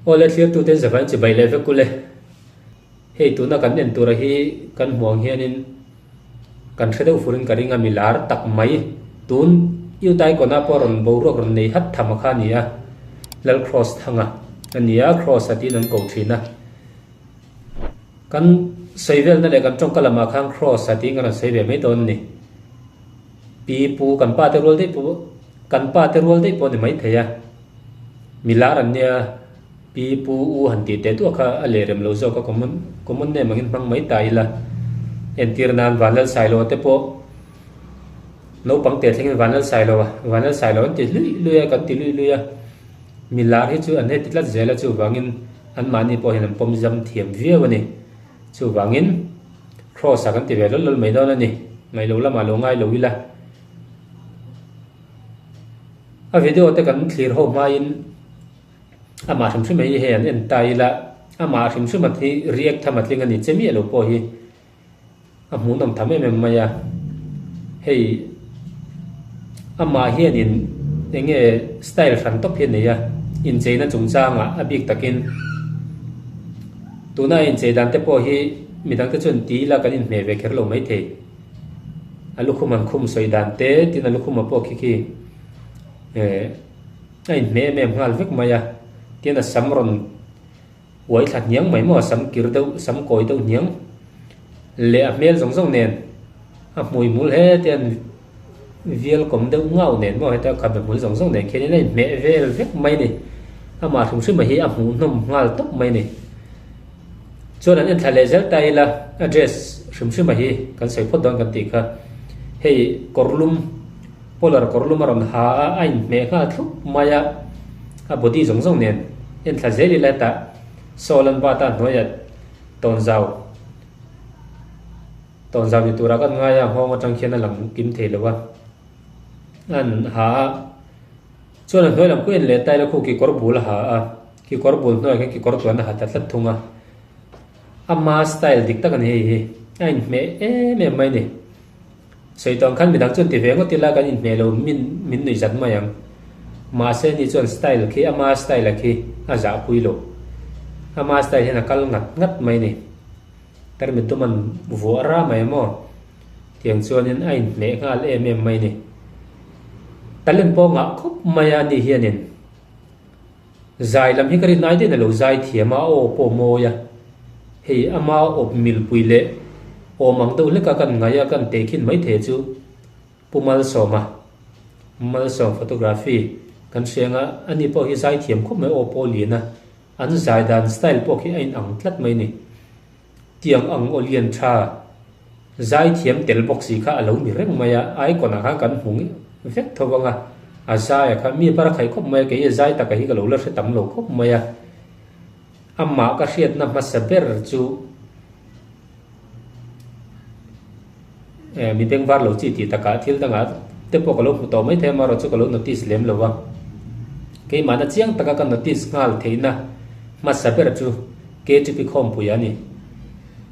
Aw le thlirtuten zavai chibai leh vek ule. Hei tuna kan en tura hi kan hmu ang hianin kan hre deuh furin ka ring a, mi lar tak mai tun Youth Icon ah pawh rawn boruak rawn nei hat tham a kha a ni a, Lal Kross Thanga a ni a, Kross a tiin an ko thin a. Kan sawi velna leh kan tawngka lamah khan Kross a tiin kan rawn sawi ve mai dawn a ni. Pi pu kan pa te rual daih pawh kan pa te rual daih pawh a ni maithei a, mi lar an nia. Pi Pu U han tih teh tuah kha a leh rem lo zawk a, common common name angin hmang mai ta ila. Entir nan Vanlal Sailo te pawh naupang teh thlengin Vanlal Sailo a, Vanlal Sailo an ti luih luih a, kan ti luih luih a. Mi lar hi chu an heti tlat zel a, chuvangin anmahni pawh hian an pawm zam thiam viau a ni. Chuvangin Kross a kan ti ve lawlh lawlh mai dawn a ni. Ngaih lo lamah lo ngai lo ila. A video te kan thlir ho hmain. Amah hrim hrim hi hei an en ta ila, amah hrim hrim a hi react tham a tling a ni che miah lo pawh hi a hmuhnawm tham em em mai a. Hei amah hianin eng nge style hran tawp hi a nei a, incheina chungchangah a bik takin tuna a inchei dan te pawh hi midangte chuan ti ila kan inhmeh ve kher lo maithei. A lukhum an khum sawi dan te tin a lukhuma pawh khi khi eh. A inhmeh em em nghal vek mai a, tin a sam rawn uai thla hniang mai maw, a sam kir deuh, sam kawi deuh hniang leh a hmel zawng zawng nen a hmui hmul he te an vial kawm deuh ngau nen maw heta khabe hmul zawng zawng nen khianin a inhmeh vel vek mai a ni. Amah hrim hrim a hi a hmuhnawm nghal tawp mai a ni. Chuan an enthla leh zel ta ila a dress hrim hrim a hi kan sawi phawt dawn kan tih kha hei kawrlum Polar kawr lum a rawn ha a, a inhmeh nghal thlup mai a, a body zawng zawng nen en thla zel ila hetah Saul an bat a hnuaiah tawnzau tawnzau ni turah kan ngai a, nghawng atang khian a lang kim thei lo a, an ha a, chuan a hnuai lam khu en leh ta ila khu kekawr bul a ha a, kekawr bul hnuaiah khian kekawr tuan a ha ta tlat thung a, ama style dik tak a ni hei hi, a inhmeh em em mai a ni. Sawi tawng khan midang chuan ti ve ngawt ila kan inhmeh lo min min nuih zat mai ang. Mahse ni chuan style khi ama style a khi a zahpui lo. Ama style hian a kal ngat ngat mai ni. Tarmit dum an vuah ra mai maw? Tiang chuanin a inhmeh nghal em em mai ni. Talent pawh ngah khawp mai a ni hianin zai lam hi ka rin ai daih in a lo zai thiam a, a aw pawh mawi a. Hei ama awp milpui leh awm ang deuh hleka kan ngaih a kan tehkhin mai thei chu Pu Malsawma, Malsawm Photography, kan hria anga ani pawh hi zai thiam khawp mai aw pawh lian a, an zai dan style pawh khi a inang tlat mai ni. Tiang ang aw lian tha zai thiam tel bawk si kha a lo ni reng mai a, icon ah khan kan hmu vek tho vang a, a zai ah khan mi par a khaih khawp mai a, kei a zai taka hi ka lo la hre tam lo khawp mai a. Amah ka hriatna hmasa ber chu mi bengvar lo chi tih takah thil dangah te pawh ka lo hmu tawh mai thei a, amaherawh chu ka lo notice lem lo a. Keimahna chiang taka ka notice nghal theihna hmasa ber chu KTP Khawmpui a ni.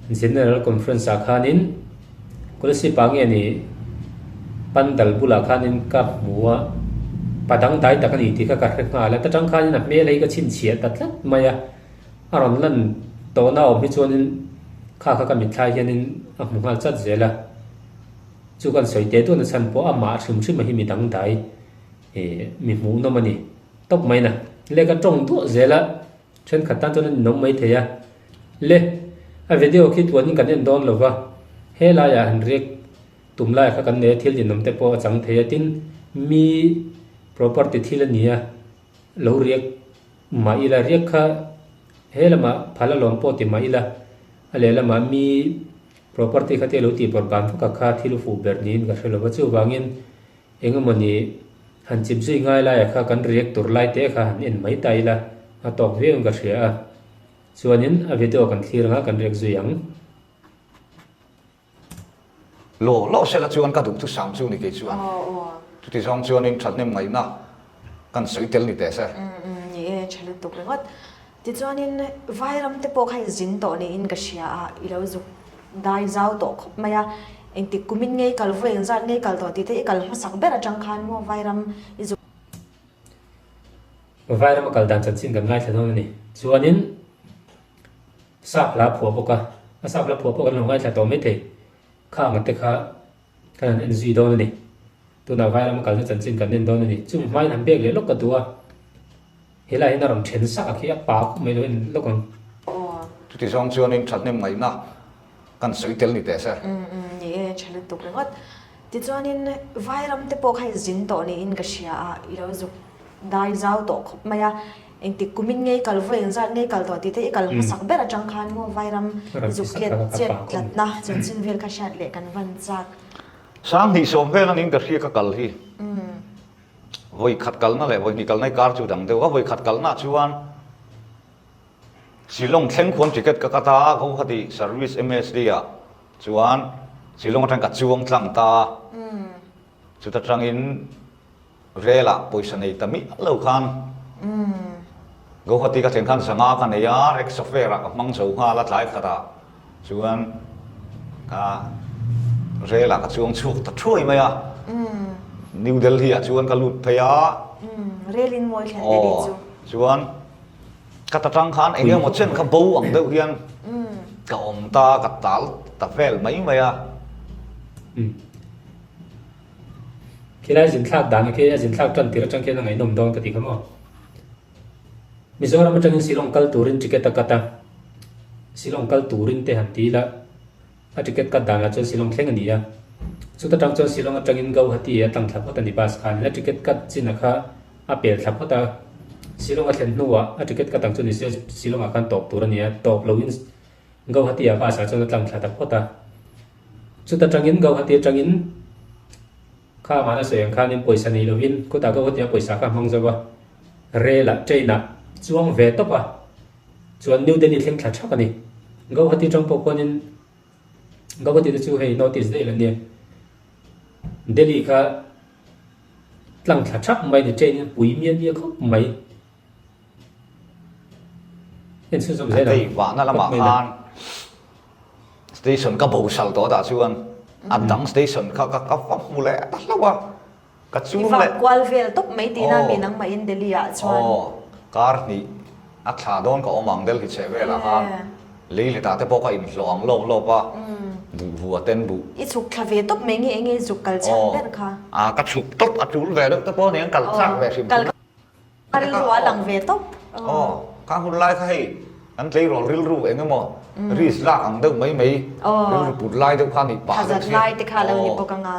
General Conference ah khanin Kolasib ah nge ni pandal bulah khanin ka hmu a, pa dangdai tak a ni tih kha ka hre nghal a, ta tang khanin a hmel hi ka chhinchhiah ta tlat mai a, a rawn lan tawhna awm hi chuanin kha kha ka mitthlai hianin a hmu nghal chat zel a, chu kan sawi teh duhna chhan pawh amah hrim hrim a hi mi dangdai ih mi hmuhnawm a ni tawp mai na, le ka tawng duah zel a. Thenkhat tan chuan an inawm mai thei a. Le, a video khi tuanin kan en dawn lo va, he laiah han riak tum lai kha kan nei a, thil inawm te pawh a chang thei a, tin mi property thil a ni a, lo riak mah ila, riak kha he lamah phal alawm pawh ti mah ila, a lehlamah mi property kha te lo tih bawrh ban vak a kha thil fuh ber niin ka hre lo va, chuvangin Eng emawni han chip zui ngai laiah kha kan react tur lai te kha han en mai ta ila a tawk viau in ka hria a. Chuanin a video kan thlir anga kan react zui ang. Law law sela chuan ka duh thusam chu ni kei chuan. Chuti zawng chuanin thathnem ngaihna kan sawi tel ni teh se. Ni e, tha lutuk ringawt. Tichuanin Vairam te pawh kha in zin tawh niin ka hria a, i lo zuk dai zau tawh khawp mai a, engtik kumin ngei kal vawi engzat ngei kal tawh tih te i kal hmasak ber atang khan maw Vairam i zuk. Vairama kal dan chanchin kan ngaithla dawn a ni. Chuanin sap hla phuah bawk a, a sap hla phuah pawh kan lo ngaithla tawh maithei. Khang te kha kan han en zui dawn a ni. Tunah Vairama kalna chanchin kan en dawn a ni. Chung hmain han bek leh lawk ka duh a, helai hian a rawn then sak a khi a pa khawp mai lo en lawk ang. Chuti zawng chuanin thahnem ngaihna kan sawi tel ni teh se. Umm umm ni e, tha lutuk ringawt. Tichuanin Vairam te pawh kha i zin tawh niin ka hria a, i lo zuk dai zau tawh khawp mai a. Engtik kumin nge i kal vawi engzat nge i kal tawh tih te i kal hmasak ber atang khan maw Vairam i zuk let chet tlatna chanchin vel kha hriat leh kan van chak. Sanghnih sawm vel anin ka hria ka kal hi. Vawi khat kalna leh vawi hnih kalna i kar chu dang deuh a, vawi khat kalna chuan Shillong thleng khuan ticket ka cut a, Guwahati service MSD ah chuan Shillong atang ka chuang tlang ta a, chuta tangin rel ah pawisa nei ta miah lo khan Guwahati ka thlen khan zanga ka nei a, rickshaw fare ah ka hmang zo nghal a tlai khat ah chuan ka rel ah ka chuang chhuak ta thuai mai a, New Delhi ah chuan ka lut phei a. Rel in mawi thlen Delhi chu. Chuan. Ka ta tang khan eng emaw chen kha bo ang deuh hian ka awm ta, ka tal ta vel mai mai a. Umm. Khilai zinthlak dan khi a zinthlak tan tir atang khian a ngaihnawm dawn ka ti kha maw. Mizoram atangin Shillong kal turin ticket a cut a, Shillong kal turin te han ti ila A ticket cut danah chuan Shillong thleng a ni a, chuta tang chuan Shillong atangin Gauhati a tlang thla phawt a ni bus khan a ticket cut chin a kha a pel thla phawt a, Shillong a thlen hnuah a ticket cut ang chu ni se Shillong ah khan tawp tur a ni a, tawp loin Gauhati ah bus ah chuan a tlang thla ta phawt a, chuta tangin Gauhati atangin kha amah a sawi ang khanin pawisa nei lovin khutah Gauhati ah pawisa kha a hmang zo a, rel ah train ah chuang ve tawp a. Chuan New Delhi thleng thla thak a ni. Gauhati tang pawh khuanin Gauhati te chu hei North East daih la nia. Delhi kha tlang thla thak mai ni train in pui mial mial khawp mai. En chhunzawm zel ang. Hei vahna lamah khan station ka bosal tawh tah chuan a dang station kha ka va hmu leh ta hlauh a. Ka I vak kual vel tawp mai tihna mi nangmah in Delhi ah chuan. Aw, kar hnih a thla dawn ka awm ang Delhi chheh velah khan lei letah te pawh ka inhlawh ang lawp lawp a, buh vua ten buh. I chhuk thla ve tawp mai nge enge i zuk kal chhan ber kha? Aw, ka chhuk tawp a tul ve deuh te pawh aniang kal chak ve hrim hrim a. A rilru a lang ve tawp. Aw, kha hun lai kha hei kan tleirawl rilru eng emaw risk lak ang deuh mai mai rilru put lai deuh kha a nih pah deuh Thazat lai te kha a lo ni bawk ang a.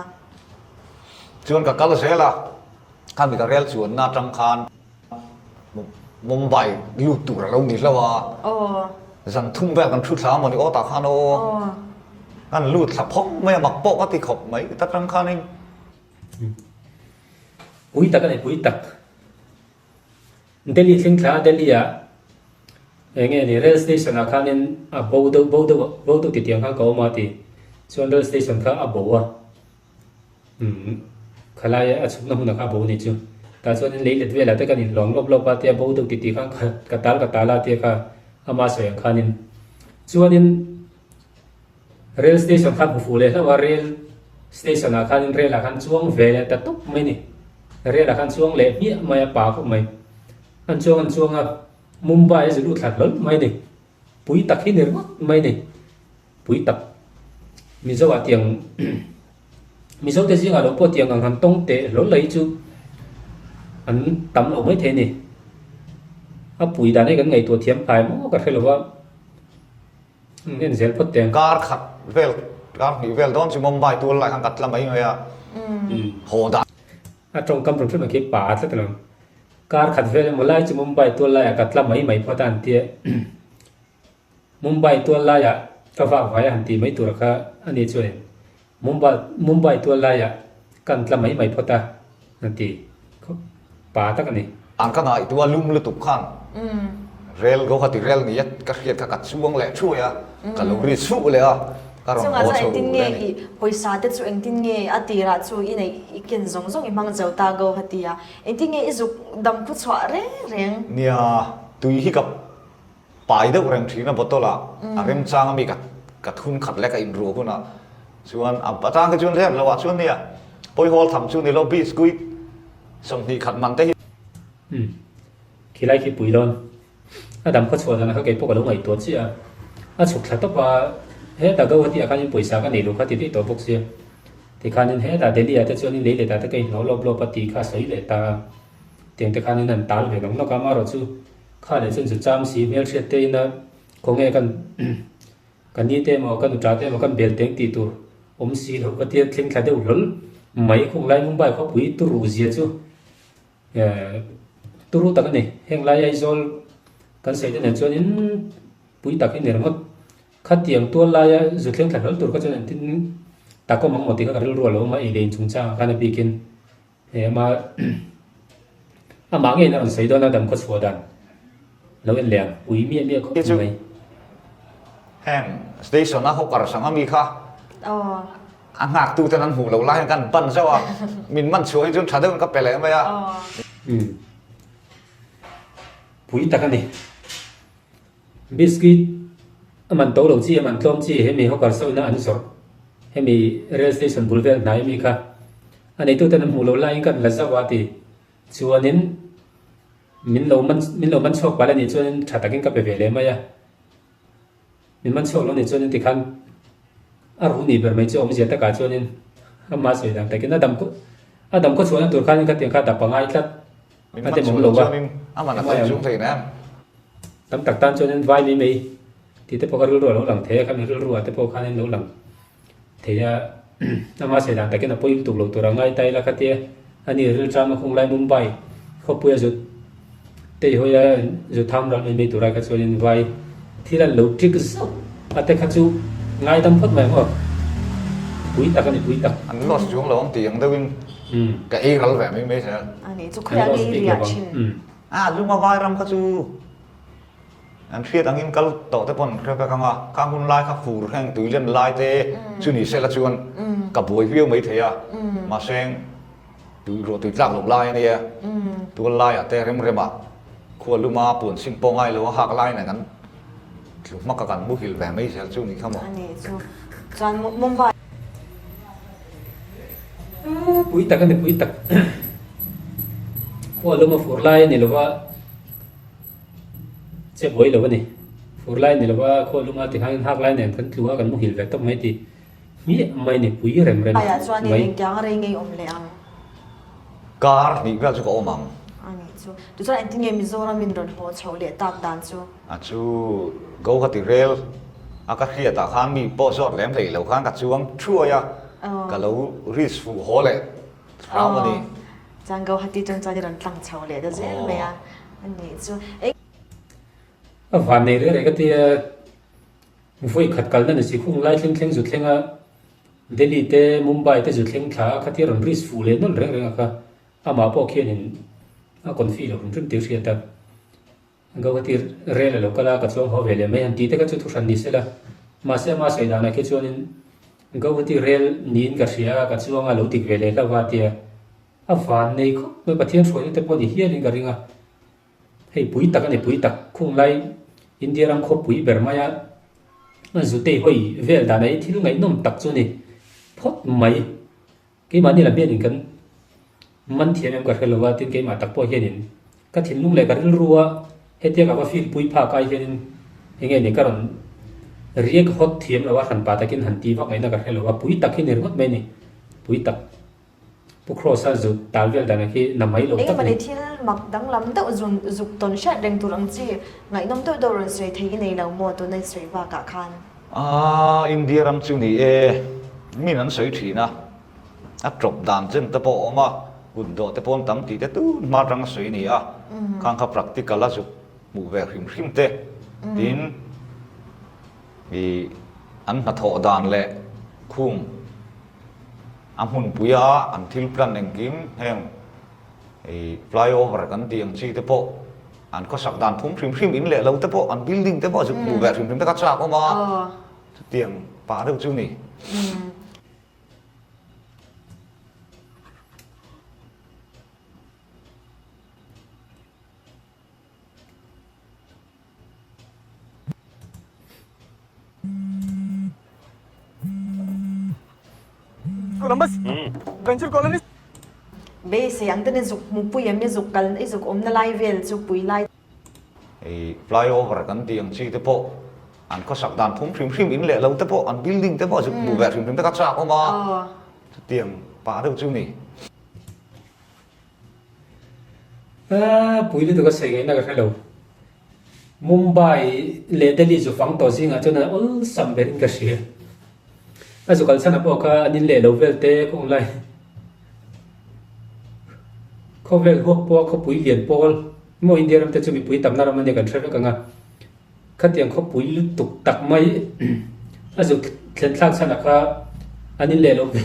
Chuan ka kal zel a, khami ka rel chuanna atang khan Mumbai lut tur a lo ni hlauh a. Zan thum vel kan thu thla a mawni aw tah khan aw. Kan lut thla phawk mai a, mak pawh ka ti khawp mai ta tang khanin. Pui tak a ni, pui tak. Delhi thleng thla a, Delhi ah eng nge ni rail station ah khanin a bo deuh bo deuh bo deuh ti tiang khan ka awm a ti. Chuan rail station kha a bo a, umm khalai a chhukna hmunah kha a bo a ni chu. Tah chuanin lei let velah te kan inhlawng lawp lawp a tia bo deuh ti tih khan ka tal ka tal a tia kha ama sawi ang khanin. Chuanin. Rail station kha hmu fuh leh hlauh a, rail station ah khanin rail ah khan chuang ve leh ta tawp mai a ni. Rail ah khan chuang leh hmiah mai a, pa khawp mai. An chuang an chuang a, Mumbai a zu lut thla hlawl mai a ni. Pui tak hi ni ringawt mai a ni. Pui tak. Mizo ah tiang Mizo te zingah lo pawh tiang ang han tawng teh hlawl la hi chu an tam lo mai thei a ni. A pui dan hi kan ngaihtuah thiam phai maw ka hre lo va. En zel phawt teh. Kar khat vel, kar hnih vel dawn chu Mumbai tual lai khan ka tla mai mai a, haw dah. A tawngkam hrim hrim ang khi pa tlat alawm. Kar khat vel emaw lai chu Mumbai tual laiah ka tla mai mai phawt a han tia. Mumbai tual laiah ka vak vai a han ti mai tur kha a ni chuanin Mumbai Mumbai tual laiah kan tla mai mai phawt a, a ti khawp pa tak a ni. An ka ngaihtuah lum lutuk khan rel Guwahati rel ni a ka hriat kha ka chuang leh thuai a, ka lo ri chhuh leh a, ka rawn Chungah haw chuan chho engtin nge leh a ni. i pawisa te chu engtin nge a tirah chu i neih i ken zawng zawng i hmang zo ta Guwahati a, engtin nge i zuk dam khu chhuah reng reng? Nia, tui hi ka Pai deuh reng thin a bottle ah a remchang ami ka ka thun khat leh ka inruah hunah chuan a atang khi chuan rem loh ah chuan nia pawihawl tham chu ni lo biscuit 20 khat man te hi. Umm. Khilai khi pui dawn. A dam khaw chhuah danah kha keipawh ka lo ngaihtuah chiah a. A chhuk thla tawp a, hetah Gauhati ah khanin pawisa ka nei lo kha ti daih tawh bawk sia. Tikhanin hetah Delhi ah te chuanin lei leh tah te ka inhlawh lawp lawp a tih kha a sawi leh ta a. Tiang te khanin an tal ve nawk nawk a, amaherawhchu kha leh chuan zu cham si hmelhriat te ina khawnge kan Ka ni te emaw, ka nuṭa te emaw kan bel teng tih tur awm si loh ka tia thleng thla deuh hlawl mai khung lai Mumbai khawpui turu zia chu turu tak a ni. Heng lai Aizawl kan sawi te nen chuanin pui tak hi ni ringawt. Khatiang tual laia zu thleng thla hlawl tur kha chuan engtin tak awm ang maw tih kha ka rilru a lo awm a, ei leh inchungchangah khan a bikin. Hei ama amah ngeiin a rawn sawi dawn a dam khaw chhuah dan lo en leh ang ui miah miah khawp mai. Heng station a hawker sang ami kha a nghak tu ten an hmuh loh lai hian kan ban zauh a min man chhuah hi chuan tha deuhin ka pe leh mai a. Umm pui tak a ni. Biscuit a man to lo chi a man tlawm chi hemi hawker sawn a an zawrh hemi rail station bul vel hnai ami kha a neituten an hmuh loh laiin kan la zauh a ti chuanin min lo man min lo man chhuak palh a nih chuanin tha takin ka pe ve leh mai a min man chhuak lo nih chuanin tikhan a ruh nih ber mai chu awmzia takah chuanin ama sawi dan takin a dam a dam khaw chhuahna tur khanin khatiang kha dap a ngai tlat. Min man chhuah loh chuanin a man a tlawm chung thei em? Tam tak tan chuanin vai mai mai tih te pawh kha rilru a lo lang thei a, khami rilru ah te pawh khanin lo lang thei a, ama sawi dan takin a pawi lutuk lo tur a ngai ta ila khatia a ni rilṭam a khung lai Mumbai khawpui a zut tei hawi a zu tham ral mai mai tura kha chuanin vai thil an lo ṭik zauh a te kha chu ngaidam phawt mai ang aw, pui tak a ni pui tak. An loss chuang lo ang tih ang deuhin Ka ei ral ve mai mai zel. A nih chu khawiah nge i riah thin? A lunga vai ram kha chu an hriat angin kal tawh te pawh an hre vek ang a, khang hun lai kha fur heng tui len lai te chu ni sela chuan ka buai viau mai thei a, mahse tui ruah tui tlak loh lai a nia, tual laiah te rem remah khua luma puan sin pawh ngai lo a hak lai nen kan tlu hmak a kan muhil ve mai zel chu ni kha maw. A nih chu chuan Mumbai. Pui tak a ni pui tak. Khua lum a fur lai a ni lova che buai lo a ni. Fur lai a ni lova khua luma tikhan hak lai nen kan tlu a kan muhil ve tawp mai tih hmiah mai a ni pui rem rem Aiah chuan in mai. engtiang a rei ngei awm leh ang? Kar hnih vel chu ka awm ang. A nih chu. Tichuan engtin nge Mizoram in rawn haw chhoh leh tak dan chu? A chu Gauhati rel a ka hriat ah khan mi pawh zawt lem hlei lo khan ka chuang thuai a, ka lo risk fuh haw leh hram a ni. Chuan Gauhati tang chuan i rawn tlang chho leh ta zel mai a, a nih chu. A van nei reh reh ka tia, vawi khat kalna ni si khung lai thleng thleng zu thleng a, Delhi te Mumbai te zu thleng thla a khatia rawn risk fuh leh nawlh reng reng a kha, amah pawh khianin a confi lo hrim hrim tih hriat a. Gauhati rel a lo kal a, ka chuang haw ve leh mai han tih te kha chu thuhran ni sela. Mahse ama sawi danah khi chuanin Gauhati rel niin ka hria a, ka chuang a lo dik ve leh hlauh va a tia. A van nei khawp mai, Pathian hruaina te pawh ni hialin ka ring a. Hei pui tak a ni pui tak, khung lai India ram khawpui ber maia zutei hawi vel danah hi thil ngaihnawm tak chu a ni phawt mai. Keimahni lam hianin kan man thiam em ka hre lo a, tin keimah tak pawh hianin ka thinlung leh ka rilru a hetia ka va feel pui phak ai hianin enge ni ka rawn react hawt thiam lo a, hran pa takin han ti vak ngaihna ka hre lo a, pui tak hi ni ringawt mai a ni, pui tak Pu Kross-a zut tal vel dan khi na mai lo tak a ni. Engmahni thil mak danglam deuh zun zuk tawn hriat reng tur ang chi ngaihnawm deuh deuh rawn sawi thei i nei lo maw tuna i sawi bakah khan? Aaa India ram chu ni e, min an sawi thin a, a tawp dan chen te pawh a awm a, kut dawh te pawn tam tih te tun hma atanga sawi a ni a, khang kha practical a zuk hmuh ve hrim hrim te tin ih an hnathawh dan leh khung a hmunpui a an thil plan engkim heng ih flyover kan tih ang chi te pawh An khawsak dan phum hrim hrim in leh lo te pawh an building te pawh zuk hmuh ve hrim hrim te kha chak awm a, chutiang pah deuh chu ni. Beisei ang ten i zuk hmu pui em i zuk kal i zuk awmna lai vel chu pui lai. I flyover kan tih ang chi te pawh an khawsak dan phung hrim hrim in leh lo te pawh an building te pawh zuk hmuh ve hrim hrim te kha chak awm a, chutiang pah deuh chu ni. Aaa pui lutuk a sawi ngaihna ka hre lo. Mumbai leh Delhi zu fang tawh zingah chuan a awlsam berin ka hria. A zu kalchhan ah pawh kha an in leh lo vel te khawng lai. Khawvel huak pawha khawpui lian pawl maw India ram te chu mipui tamna ram ania kan hre vek ang a. Khatiang khawpui lutuk tak mai a zu thlen thlak chhan ah kha an in leh lo ve.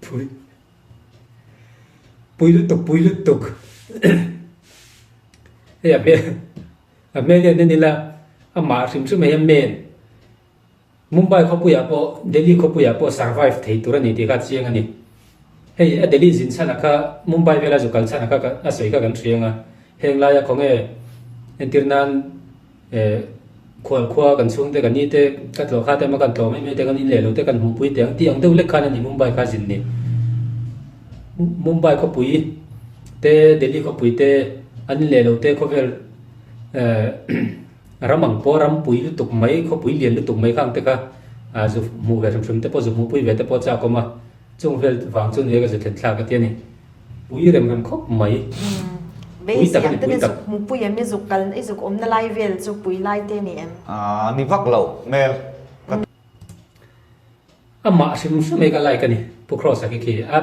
Pui pui lutuk pui lutuk hei a hmel a hmel hian en ila amah hrim hrim ah hian men Mumbai khawpuiah pawh Delhi khawpuiah pawh survive thei tur a ni tih kha a chiang a ni. Hei a Delhi zin chhanah kha Mumbai vela zu kal chhanah kha a sawi kha kan hria ang a, heng laia khawnge entir nan eh khual khua kan chhungte kan ni te ka tlawh kha te emaw kan tlawh mai mai te kan in leh lo te kan hmuhpui teh ang tih ang deuh lek khan a ni Mumbai kha zin ni. Mumbai khawpui te Delhi khawpui te an in leh lo te khawvel eh Ram ang pawh ram pui lutuk mai, khawpui lian lutuk mai khang te kha zu hmuh ve hrim hrim te pawh zu hmuhpui ve te pawh chak awm a, chung vel vang chu nia ka zu thlen thlak a ti a ni. Pui rem rem khawp mai. Pui tak a ni, pui tak. Hmuhpui em i zuk kal, i zuk awmna lai vel chu pui lai te ni em? Ni vak lo hmel ka. Amah hrim hrim hi ka like a ni, Pu Kross-a khi khi a.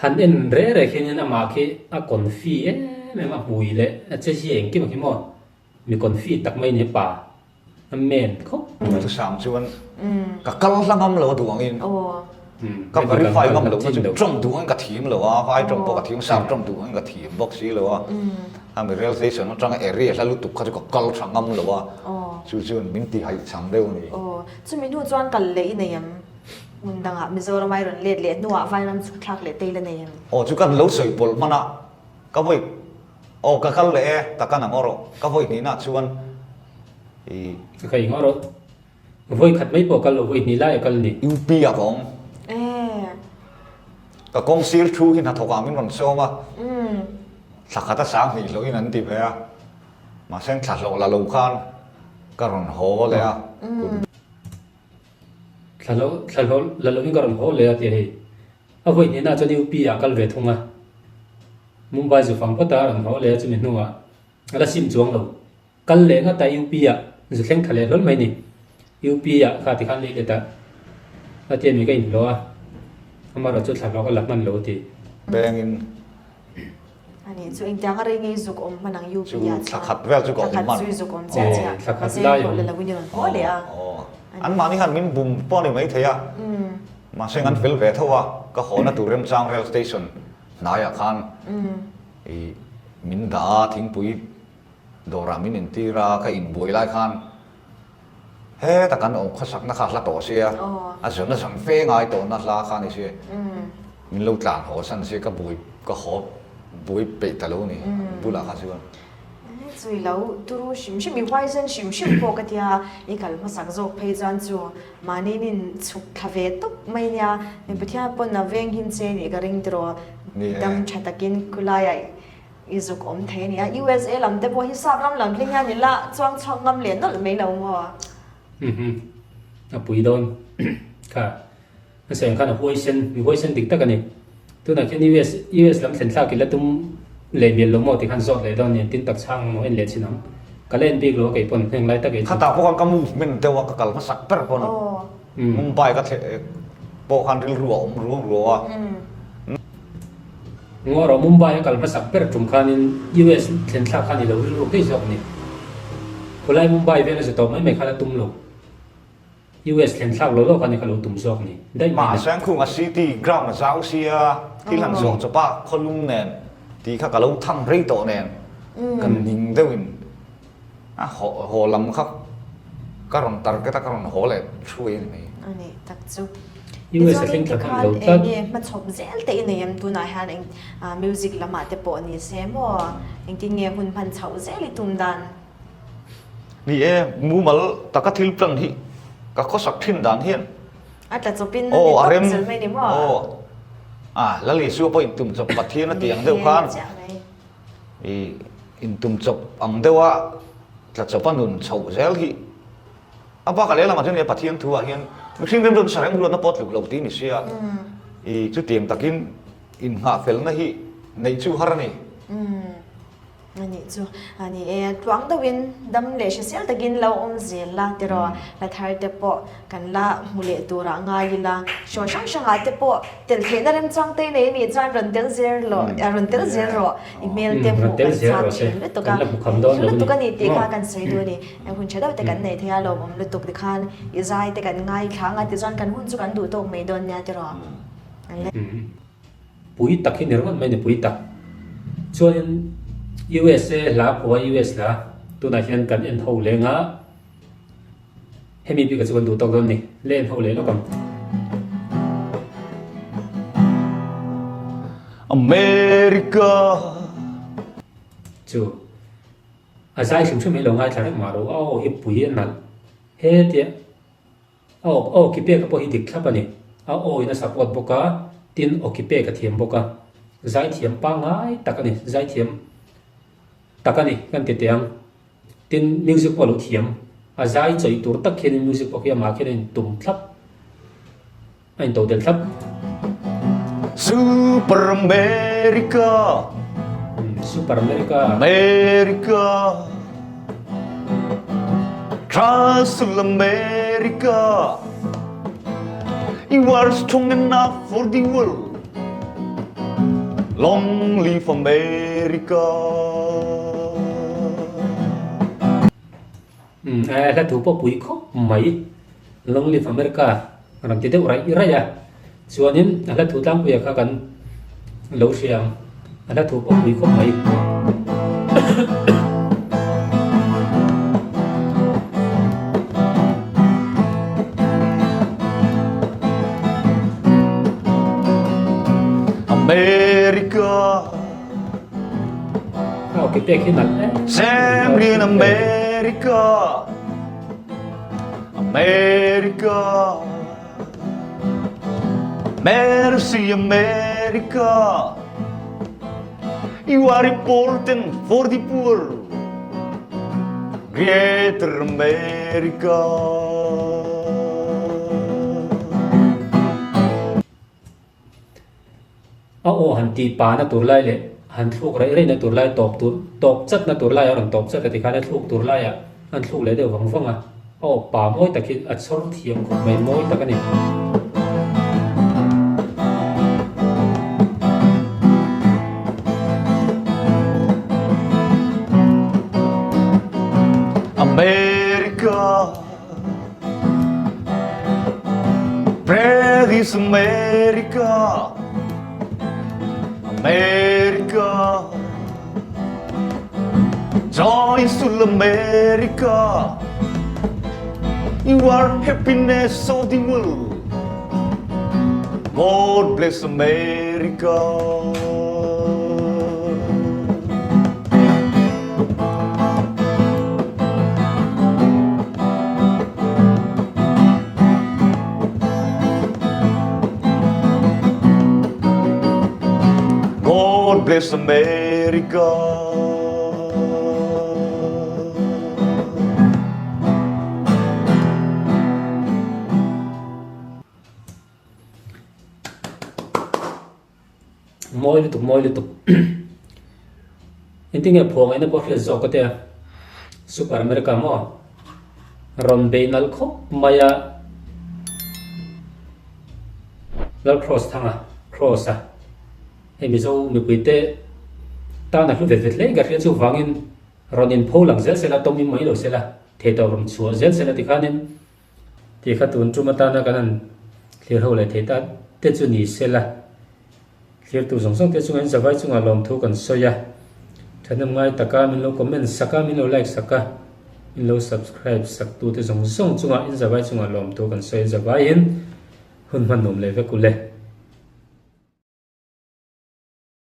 Han en reh reh khianin amah khi a confi em em a hmui leh a che zia engkim a khi maw mi confi tak mai ni pa a men khawp mai. Chusang chuan ka kal hla ngam lo a duh angin ka verify ngam lo na chu tawng duh angin ka thiam lo a, vai tawng pawh ka thiam sap tawng duh angin ka thiam bawk si lo a, khami rail station atanga area hla lutuk kha chu ka kal tha ngam lo a, chu chuan min ti haihcham deuh a ni. Chumi hnu chuan kal leh i nei em? Hmun dangah Mizoram ai rawn let leh hnuah Vairam chhuk thlak leh te i la nei em? Aw chu kan lo sawi pawlh hman a, ka vawi aw ka kal leh e ta kan ang awrh ka vawi hnihna chuan i. Ka ing awrh vawi khat mai pawh kal lo vawi hnih lai a kal ni. UP ah ka awm. Ka kawng sir thu hi hnathawk ah min rawn sawm a, thla khat a sang hnih hlawh in an ti ve a, mahse thla hlawh la lo khan ka rawn haw leh a. Thla lo thla hlawh la lovin ka rawn haw leh a tia hei. A vawi hnihna chuan UP ah kal ve thung a. Mumbai zu fang phawt a rawn haw leh a chumi hnuah a la sim chuang lo. Kal leh ngata UP ah zu thleng thla leh hlawl mai ni. UP ah kha tikhan lei let ah a tia mi ka inhlawh a, amaherawh chu thla hlawh ka la hman lo a ti. Bengin Ani chu engtiang a rei ngei zuk awm hman ang UP ah chuan. Chu thla khat vel chu ka awm hman. Thla khat chu zuk awm chiah chiah. Thla khat Mahse lai hlawh la lo in i rawn haw leh a. An mahni khan min bum pawh a ni mai thei a. Mahse an fel ve tho a, ka hawna tur remchang rail station hnaiah khan i min dah a, thingpui dawrah min intir a, ka inbuai lai khan Heta kan awm khawsakna kha hla tawh sia, a zawn a zawn fe ngai tawhna hla kha ni sia, min lo tlan haw san sia ka buai ka haw buai peih ta lo ni bulah kha chuan. Chui lo turu hrim hrim i huaisen hrim hrim pawh ka tia i kal hmasak zawk phei chuan chu mahni nin chhuk thla ve tawp mai nia, Pathian pawn a veng hin che nih ka ring tiraw dam tha takin khulaiah I zuk awm thei a nia. USA lam te pawh hi sap ram lam hling hian i la chuang chhuak ngam leh nawlh mai lo maw? Umm a pui dawn kha a sawi ang khan a huaisen mi huaisen dik tak a ni. Tunah khian US US lam thlen thlak i la tum leh mial lo maw ti khan zawt leh dawn a ni engtin tak chhang ang maw en leh chin ang. Ka la en bik lo a kei pawn heng lai tak ei chu. Khatah pawh khan ka movement deuh a ka kal hmasak ber pawn Mumbai ka thleh pawh khan rilru a awm ruang ruau a. Ngaw rawh Mumbai a kal hmasak ber tum khanin US thlen thlak khan i lo rilru daih zawk ni. Khulai Mumbai vel a za tawh mai mai khan a tum lo. US thlen thlak lo lo khan i kha lo tum zawk ni. Daih mai na. Mahse khung a city ground a zau sia thil han zawh chawp a khawlum nen tih kha ka lo thang rei tawh nen ka ning deuhin A haw lam kha ka rawn target a, ka rawn haw leh thuai a ni mai. A nih tak chu. US a Tichuanin thleng thla hman tikhan lo eng tlat. nge hmachhawp zel te i nei em tunah hian eng music lamah te pawh ni se maw engtin nge hun hman chhoh zel i tum dan? Ni e, mumal taka thil plan hi ka khawsak thin dan hian. A tla chawpin a ni tawp zel mai ni maw? Aw, a Lal Isua pawh intum chawp Pathian a tih ang deuh khan i intum chawp ang deuha tla chawpa nun chhoh zel hi a bakah lehlamah chuan Pathian thu ah hian mihring remruatna sa remruatna pawh tluk lo tih a ni sia i chutiang takin inngahfelna hi neih chu har a ni. A nih chu a ni e, tluang deuhin dam leh hrisel takin lo awm zel la tiraw, hla thar te pawh kan la hmu leh turah ngai ila, show hrang hrangah te pawh tel theihna remchang te nei anih chuan rawn tel zel rawh, rawn tel zel rawh, i hmel te hmuh kan chak thin lutuk a, hlu lutuk a ni tih kha kan sawi duh a ni, hun tha deuh te kan nei thei a lawmawm lutuk tikhan i zai te kan ngaithla ang a tichuan kan hun chu kan duh tawk mai dawn nia tiraw. Pui tak hi ni ringawt mai ni pui tak. Chuanin USA hla pawha US hla tunah hian kan en ho leng a, hemi bikah chu kan duh tawk dawn ni, le en ho leh lawk ang. America. Chu a zai hrim hrim hi lo ngaithla reng mah lo, a aw hi pui a nalh hetia. A aw aw ki peka pawh hi dik thlap a ni. A aw in a support bawk a, tin aw ki pek a thiam bawk a. Zaithiam pangngai tak a ni, zaithiam tak a ni kan ti teh ang. Tin music pawh a lo thiam, a zai chawih tur tak khianin music pawh khi amah khian a intum thlap, a intodelh thlap. Super America. Super America. America. Trust America. You are strong enough for the world. Long live America. Umm a hla thu pawh pui khawp mai Long live America rawn ti deuh raih raih a chuanin a hla thu tlangpuia kha kan lo hria ang a hla thu pawh pui khawp mai. America. Champion America America Mercy America You are important for the poor Greater America A aw han tih pahna tur lai leh han thluk raih raihna tur lai tawp tur tawp chatna tur laiah a rawn tawp chat a tikhan a thluk tur laiah an thluk leh deuh vang vang a, a aw pa mawi tak hi a chhawr thiam khawp mai mawi tak a ni. America. Praise America America Joy to America You are happiness of the world God bless America God bless America. Mawi lutuk mawi lutuk engtin nge phuah ngaihna pawh hriat zawk ka tia Super America maw rawn bei nalh khawp mai a Lal Cross thanga Cross a hei Mizo mipui te tan a hlu vet vet hle ka hria chuvangin rawn inpho lang zel sela tawm in mai lo sela theihtawp rawn chhuah zel sela tikhanin Tih kha tun tum atana kan han thlir ho leh thei ta te chu ni se la, thlirtu zawng zawng te chungah in zavai chungah lawmthu kan sawi a, thahnem ngai taka min lo comment sak a, min lo like sak a, min lo subscribe sak tu te zawng zawng chungah in zavai chungah lawmthu kan sawi a, zavaiin. Hun hman nuam leh vek u le.